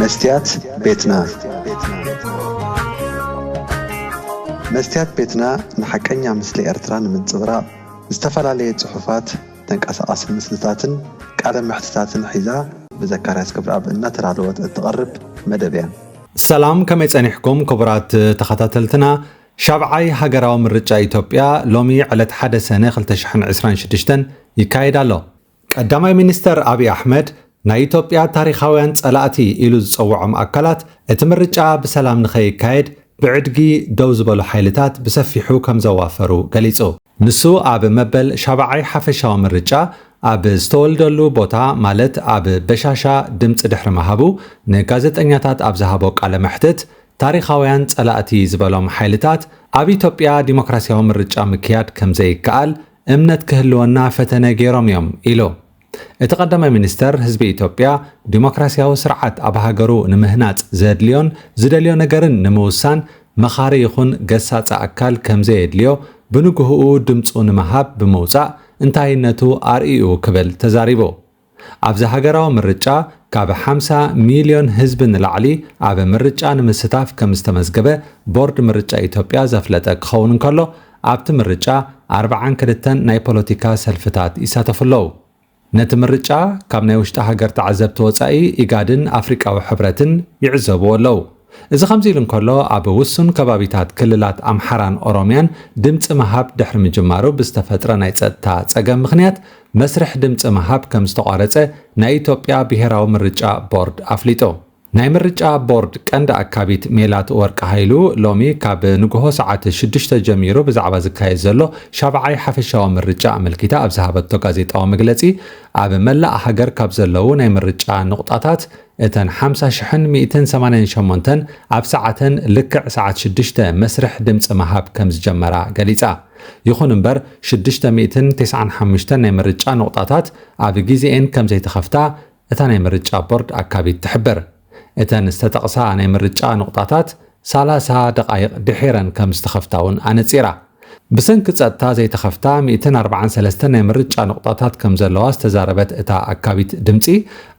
መስትያት ቤትና። መስትያት ቤትና ንሓቀኛ ምስሊ ኤርትራ ንምንጽብራቕ ዝተፈላለየ ጽሑፋት፣ ተንቀሳቓሲ ምስልታትን ቃለ መሕትታትን ሒዛ ብዘካርያስ ክብረኣብ እናተዳለወት እትቐርብ መደብ እያ። ሰላም፣ ከመይ ጸኒሕኩም ክቡራት ተኸታተልትና? ሻብዓይ ሃገራዊ ምርጫ ኢትዮጵያ ሎሚ ዕለት ሓደ ሰነ ክልተ ሽሕን ዕስራን ሽዱሽተን ይካየድ ኣሎ። ቀዳማይ ሚኒስተር ኣብይ ኣሕመድ ናይ ኢትዮጵያ ታሪኻውያን ጸላእቲ ኢሉ ዝጸውዖም ኣካላት እቲ ምርጫ ብሰላም ንኸይካየድ ብዕድጊ ደው ዝበሉ ሓይልታት ብሰፊሑ ከም ዘዋፈሩ ገሊጹ። ንሱ ኣብ መበል ሻብዓይ ሓፈሻዊ ምርጫ ኣብ ዝተወልደሉ ቦታ ማለት ኣብ በሻሻ ድምጺ ድሕሪ ምሃቡ ንጋዜጠኛታት ኣብ ዝሃቦ ቃለ መሕትት ታሪኻውያን ጸላእቲ ዝበሎም ሓይልታት ኣብ ኢትዮጵያ ዲሞክራሲያዊ ምርጫ ምክያድ ከም ዘይከኣል እምነት ክህልወና ፈተነ ገይሮም እዮም ኢሉ። እቲ ቀዳማይ ሚኒስተር ህዝቢ ኢትዮጵያ ዲሞክራሲያዊ ስርዓት ኣብ ሃገሩ ንምህናጽ ዘድልዮን ዝደልዮ ነገርን ንምውሳን መኻሪ ይኹን ገሳጺ ኣካል ከም ዘየድልዮ ብንግህኡ ድምጹ ንምሃብ ብምውጻእ እንታይነቱ ኣርእዩ ክብል ተዛሪቡ። ኣብዚ ሃገራዊ ምርጫ ካብ ሓምሳ ሚልዮን ህዝቢ ንላዕሊ ኣብ ምርጫ ንምስታፍ ከም ዝተመዝገበ ቦርድ ምርጫ ኢትዮጵያ ዘፍለጠ ክኸውን እንከሎ ኣብቲ ምርጫ ኣርብዓን ክልተን ናይ ፖለቲካ ሰልፍታት ይሳተፉ ኣለዉ። ነቲ ምርጫ ካብ ናይ ውሽጢ ሃገር ተዓዘብቲ ወጻኢ ኢጋድን ኣፍሪቃዊ ሕብረትን ይዕዘብዎ ኣለዉ። እዚ ከምዚ ኢሉ እንከሎ ኣብ ውሱን ከባቢታት ክልላት ኣምሓራን ኦሮምያን ድምጺ ምሃብ ድሕሪ ምጅማሩ ብዝተፈጥረ ናይ ጸጥታ ጸገም ምኽንያት መስርሕ ድምጺ ምሃብ ከም ዝተቋረጸ ናይ ኢትዮጵያ ብሄራዊ ምርጫ ቦርድ ኣፍሊጡ። ናይ ምርጫ ቦርድ ቀንዲ ኣካቢት ሜላት ወርቂ ሃይሉ ሎሚ ካብ ንግሆ ሰዓት ሽዱሽተ ጀሚሩ ብዛዕባ ዝካየድ ዘሎ ሻብዓይ ሓፈሻዊ ምርጫ ኣመልኪታ ኣብ ዝሃበቶ ጋዜጣዊ መግለጺ ኣብ መላእ ሃገር ካብ ዘለዉ ናይ ምርጫ ንቑጣታት እተን ሓምሳ ሽሕን ሚእትን ሰማንያን ሸሞንተን ኣብ ሰዓተን ልክዕ ሰዓት ሽዱሽተ መስርሕ ድምጺ ምሃብ ከም ዝጀመራ ገሊጻ። ይኹን እምበር ሽዱሽተ ሚእትን ተስዓን ሓሙሽተን ናይ ምርጫ ንቑጣታት ኣብ ግዜኤን ከም ዘይተኸፍታ እታ ናይ ምርጫ ቦርድ ኣካቢት ትሕብር። እተን ዝተጠቕሳ ናይ ምርጫ ንቑጣታት ሰላሳ ደቓይቕ ድሒረን ከም ዝተኸፍታ እውን ኣነጺራ። ብሰንኪ ጸጥታ ዘይተኸፍታ ሚእትን ኣርባዓን ሰለስተን ናይ ምርጫ ንቑጣታት ከም ዘለዋ ዝተዛረበት እታ ኣካቢት ድምጺ፣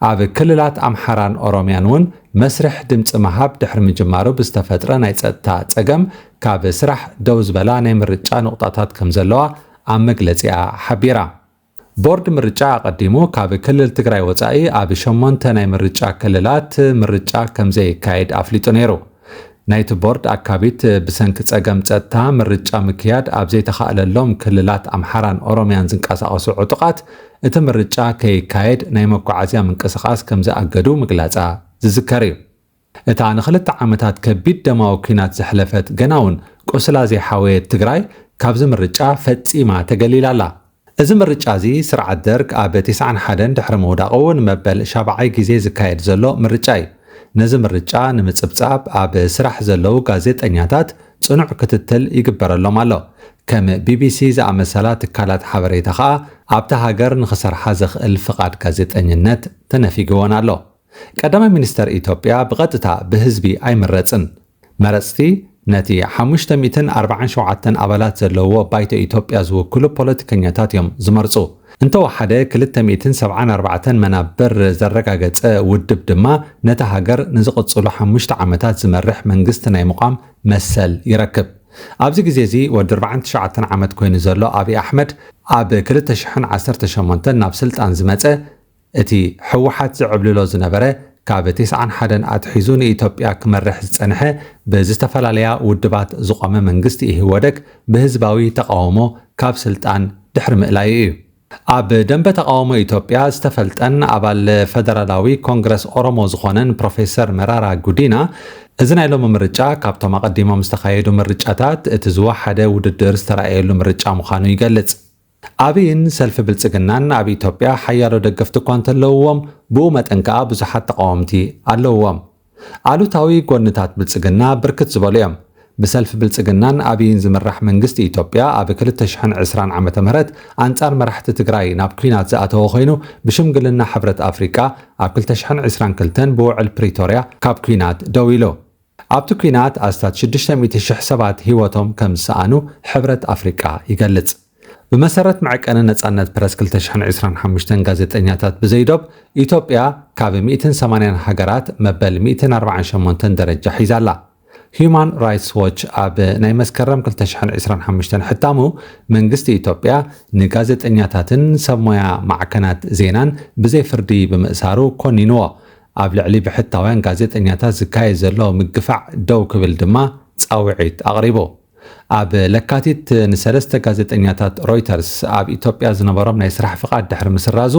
ኣብ ክልላት ኣምሓራን ኦሮምያን እውን መስርሕ ድምጺ ምሃብ ድሕሪ ምጅማሩ ብዝተፈጥረ ናይ ጸጥታ ጸገም ካብ ስራሕ ደው ዝበላ ናይ ምርጫ ንቑጣታት ከም ዘለዋ ኣብ መግለጺኣ ሓቢራ። ቦርድ ምርጫ ኣቐዲሙ ካብ ክልል ትግራይ ወጻኢ ኣብ ሸሞንተ ናይ ምርጫ ክልላት ምርጫ ከም ዘይካየድ ኣፍሊጡ ነይሩ። ናይቲ ቦርድ ኣካቢት ብሰንኪ ጸገም ጸጥታ ምርጫ ምክያድ ኣብ ዘይተኻእለሎም ክልላት ኣምሓራን ኦሮምያን ዝንቀሳቐሱ ዕጡቓት እቲ ምርጫ ከይካየድ ናይ መጓዓዝያ ምንቅስቓስ ከም ዝኣገዱ ምግላጻ ዝዝከር እዩ። እታ ንኽልተ ዓመታት ከቢድ ደማዊ ኲናት ዘሕለፈት ገና እውን ቁስላ ዘይሓወየት ትግራይ ካብዚ ምርጫ ፈጺማ ተገሊላ ኣላ። እዚ ምርጫ እዚ ስርዓት ደርግ ኣብ ተስዓን ሓደን ድሕሪ ምውዳቑ ንመበል ሻብዓይ ግዜ ዝካየድ ዘሎ ምርጫ እዩ። ነዚ ምርጫ ንምጽብጻብ ኣብ ስራሕ ዘለዉ ጋዜጠኛታት ጽኑዕ ክትትል ይግበረሎም ኣሎ። ከም ቢቢሲ ዝኣመሰላ ትካላት ሓበሬታ ከኣ ኣብታ ሃገር ንኽሰርሓ ዘኽእል ፍቓድ ጋዜጠኝነት ተነፊግወን ኣሎ። ቀዳማይ ሚኒስተር ኢትዮጵያ ብቐጥታ ብህዝቢ ኣይምረጽን። መረጽቲ ነቲ ሓሙሽተ ሚእትን ኣርባዓን ሸውዓተን ኣባላት ዘለዎ ባይቶ ኢትዮጵያ ዝውክሉ ፖለቲከኛታት እዮም ዝመርጹ። እንተወሓደ ክልተ ሚእትን ሰብዓን ኣርባዕተን መናብር ዘረጋገጸ ውድብ ድማ ነታ ሃገር ንዝቕጽሉ ሓሙሽተ ዓመታት ዝመርሕ መንግስቲ ናይ ምቋም መሰል ይረክብ። ኣብዚ ግዜ እዚ ወዲ ኣርባዓን ትሽዓተን ዓመት ኮይኑ ዘሎ ኣብይ ኣሕመድ ኣብ ክልተ ሽሕን ዓሰርተ ሸሞንተን ናብ ስልጣን ዝመጸ እቲ ህወሓት ዝዕብልሎ ዝነበረ ካብ ተስዓን ሓደን ኣትሒዙ ንኢትዮጵያ ክመርሕ ዝጸንሐ ብዝተፈላለያ ውድባት ዝቖመ መንግስቲ ኢህወደግ ብህዝባዊ ተቓውሞ ካብ ስልጣን ድሕሪ ምእላዩ እዩ። ኣብ ደንበ ተቓውሞ ኢትዮጵያ ዝተፈልጠን ኣባል ፈደራላዊ ኮንግረስ ኦሮሞ ዝኾነን ፕሮፌሰር መራራ ጉዲና፣ እዚ ናይ ሎሚ ምርጫ ካብቶም ኣቐዲሞም ዝተኻየዱ ምርጫታት እቲ ዝወሓደ ውድድር ዝተራእየሉ ምርጫ ምዃኑ ይገልጽ። ኣብይን ሰልፊ ብልጽግናን ኣብ ኢትዮጵያ ሓያሎ ደገፍቲ እኳ እንተለውዎም፣ ብኡ መጠን ከኣ ብዙሓት ተቓወምቲ ኣለውዎም። ኣሉታዊ ጎንታት ብልጽግና ብርክት ዝበሉ እዮም። ብሰልፊ ብልጽግናን ኣብይን ዝምራሕ መንግስቲ ኢትዮጵያ ኣብ ክልተ ሽሕን ዕስራን ዓመተ ምህረት ኣንጻር መራሕቲ ትግራይ ናብ ኲናት ዝኣተወ ኮይኑ፣ ብሽምግልና ሕብረት ኣፍሪቃ ኣብ ክልተ ሽሕን ዕስራን ክልተን ብውዕል ፕሪቶርያ ካብ ኲናት ደው ኢሉ። ኣብቲ ኲናት ኣስታት ሽዱሽተ ሚእቲ ሽሕ ሰባት ህይወቶም ከም ዝሰኣኑ ሕብረት ኣፍሪቃ ይገልጽ። ብመሰረት መዐቀኒ ነጻነት ፕረስ ክልተ ሽሕን ዕስራን ሓሙሽተን ጋዜጠኛታት ብዘይዶብ፣ ኢትዮጵያ ካብ ሚእትን ሰማንያን ሃገራት መበል ሚእትን ኣርባዓን ሸሞንተን ደረጃ ሒዛላ። ሂዩማን ራይትስ ዎች ኣብ ናይ መስከረም ክልተ ሽሕን ዕስራን ሓሙሽተን ሕታሙ፣ መንግስቲ ኢትዮጵያ ንጋዜጠኛታትን ሰብ ሞያ ማዕከናት ዜናን ብዘይ ፍርዲ ብምእሳሩ ኮኒንዎ። ኣብ ልዕሊ ብሕታውያን ጋዜጠኛታት ዝካየድ ዘሎ ምግፋዕ ደው ክብል ድማ ጻውዒት ኣቕሪቡ። ኣብ ለካቲት ንሰለስተ ጋዜጠኛታት ሮይተርስ ኣብ ኢትዮጵያ ዝነበሮም ናይ ስራሕ ፍቓድ ድሕሪ ምስራዙ፣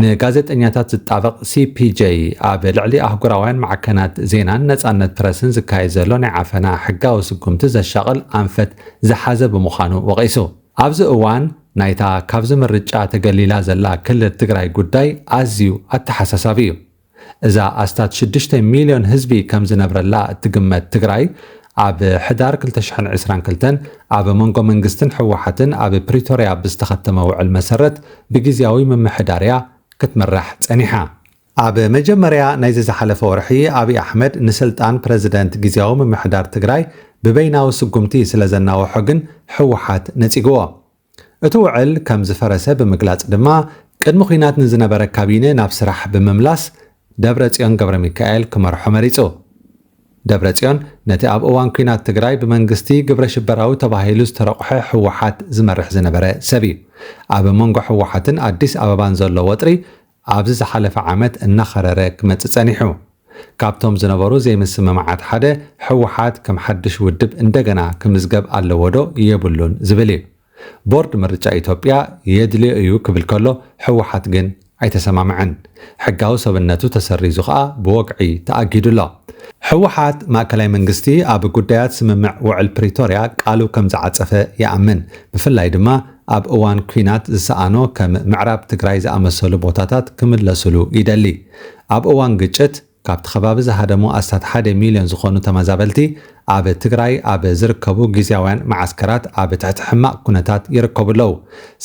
ንጋዜጠኛታት ዝጣበቕ ሲ ፒ ጄ ኣብ ልዕሊ ኣህጉራውያን ማዕከናት ዜናን ነጻነት ፕረስን ዝካየድ ዘሎ ናይ ዓፈና ሕጋዊ ስጉምቲ ዘሻቕል ኣንፈት ዝሓዘ ብምዃኑ ወቒሱ። ኣብዚ እዋን ናይታ ካብዚ ምርጫ ተገሊላ ዘላ ክልል ትግራይ ጉዳይ ኣዝዩ ኣተሓሳሳቢ እዩ። እዛ ኣስታት ሽዱሽተ ሚልዮን ህዝቢ ከም ዝነብረላ እትግመት ትግራይ፣ ኣብ ሕዳር ክልተ ሽሕን ዕስራን ክልተን ኣብ መንጎ መንግስትን ህወሓትን ኣብ ፕሪቶርያ ብዝተኸተመ ውዕል መሰረት ብግዝያዊ ምምሕዳር እያ ክትምራሕ ጸኒሓ። ኣብ መጀመርያ ናይዚ ዝሓለፈ ወርሒ፣ ኣብይ ኣሕመድ ንስልጣን ፕረዚደንት ግዝያዊ ምምሕዳር ትግራይ ብበይናዊ ስጉምቲ ስለ ዘናውሖ ግን ህወሓት ነጺግዎ። እቲ ውዕል ከም ዝፈረሰ ብምግላጽ ድማ፣ ቅድሚ ኲናት ንዝነበረ ካቢነ ናብ ስራሕ ብምምላስ፣ ደብረጽዮን ገብረ ሚካኤል ክመርሖ መሪጹ። ደብረጽዮን ነቲ ኣብ እዋን ኲናት ትግራይ ብመንግስቲ ግብረ ሽበራዊ ተባሂሉ ዝተረቑሐ ህወሓት ዝመርሕ ዝነበረ ሰብ እዩ። ኣብ መንጎ ህወሓትን ኣዲስ ኣበባን ዘሎ ወጥሪ ኣብዚ ዝሓለፈ ዓመት እናኸረረ ክመጽእ ጸኒሑ። ካብቶም ዝነበሩ ዘይምስምማዓት ሓደ፣ ህወሓት ከም ሓድሽ ውድብ እንደገና ክምዝገብ ኣለዎ ዶ የብሉን ዝብል እዩ። ቦርድ ምርጫ ኢትዮጵያ የድልዮ እዩ ክብል ከሎ፣ ህወሓት ግን ኣይተሰማምዐን። ሕጋዊ ሰብነቱ ተሰሪዙ ከኣ ብወግዒ ተኣጊዱ ኣሎ። ህወሓት ማእከላይ መንግስቲ ኣብ ጉዳያት ስምምዕ ውዕል ፕሪቶርያ ቃሉ ከም ዝዓጸፈ ይኣምን። ብፍላይ ድማ ኣብ እዋን ኲናት ዝሰኣኖ ከም ምዕራብ ትግራይ ዝኣመሰሉ ቦታታት ክምለስሉ ይደሊ። ኣብ እዋን ግጭት ካብቲ ከባቢ ዝሃደሙ ኣስታት ሓደ ሚልዮን ዝኾኑ ተመዛበልቲ ኣብ ትግራይ ኣብ ዝርከቡ ግዝያውያን መዓስከራት ኣብ ትሕቲ ሕማቕ ኩነታት ይርከቡ ኣለዉ።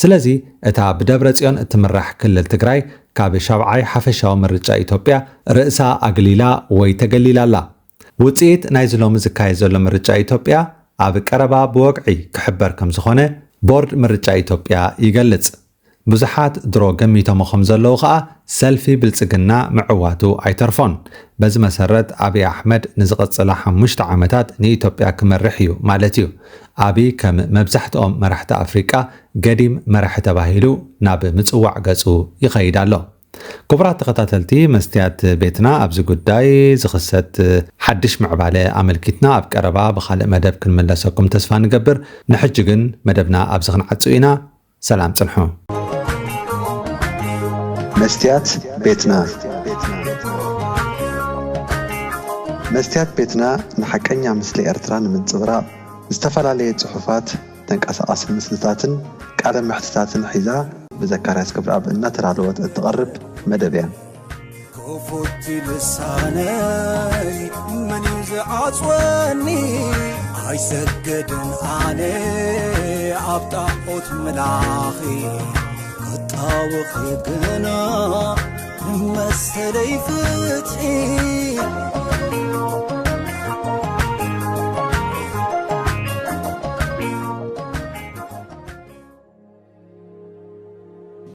ስለዚ እታ ብደብረ ጽዮን እትምራሕ ክልል ትግራይ ካብ ሻብዓይ ሓፈሻዊ ምርጫ ኢትዮጵያ ርእሳ ኣግሊላ ወይ ተገሊላ ኣላ። ውጽኢት ናይዚ ሎሚ ዝካየድ ዘሎ ምርጫ ኢትዮጵያ ኣብ ቀረባ ብወግዒ ክሕበር ከም ዝኾነ ቦርድ ምርጫ ኢትዮጵያ ይገልጽ። ብዙሓት ድሮ ገሚቶሞ ከም ዘለዉ ከኣ ሰልፊ ብልጽግና ምዕዋቱ ኣይተርፎን። በዚ መሰረት ኣብይ ኣሕመድ ንዝቐጽላ ሓሙሽተ ዓመታት ንኢትዮጵያ ክመርሕ እዩ ማለት እዩ። ኣብይ ከም መብዛሕትኦም መራሕቲ ኣፍሪቃ ገዲም መራሒ ተባሂሉ ናብ ምጽዋዕ ገጹ ይኸይድ ኣሎ። ክቡራት ተኸታተልቲ መስትያት ቤትና፣ ኣብዚ ጉዳይ ዝኽሰት ሓድሽ ምዕባለ ኣመልኪትና ኣብ ቀረባ ብኻልእ መደብ ክንምለሰኩም ተስፋ ንገብር። ንሕጂ ግን መደብና ኣብዚ ክንዓጹ ኢና። ሰላም ጽንሑ። መስትያት ቤትና። መስትያት ቤትና ንሓቀኛ ምስሊ ኤርትራ ንምንጽብራቕ ዝተፈላለየ ጽሑፋት፣ ተንቀሳቓሲ ምስልታትን ቃለ መሕትታትን ሒዛ ብዘካርያስ ገብረኣብ እናተዳለወት እትቐርብ መደብ እያ። ክፉት ልሳነይ መን እዩ ዝዓጽወኒ? ኣይሰግድን ኣነ ኣብ ጣዖት ምላኺ፣ ክጣወኺ ግና መሰለይ ፍትሒ።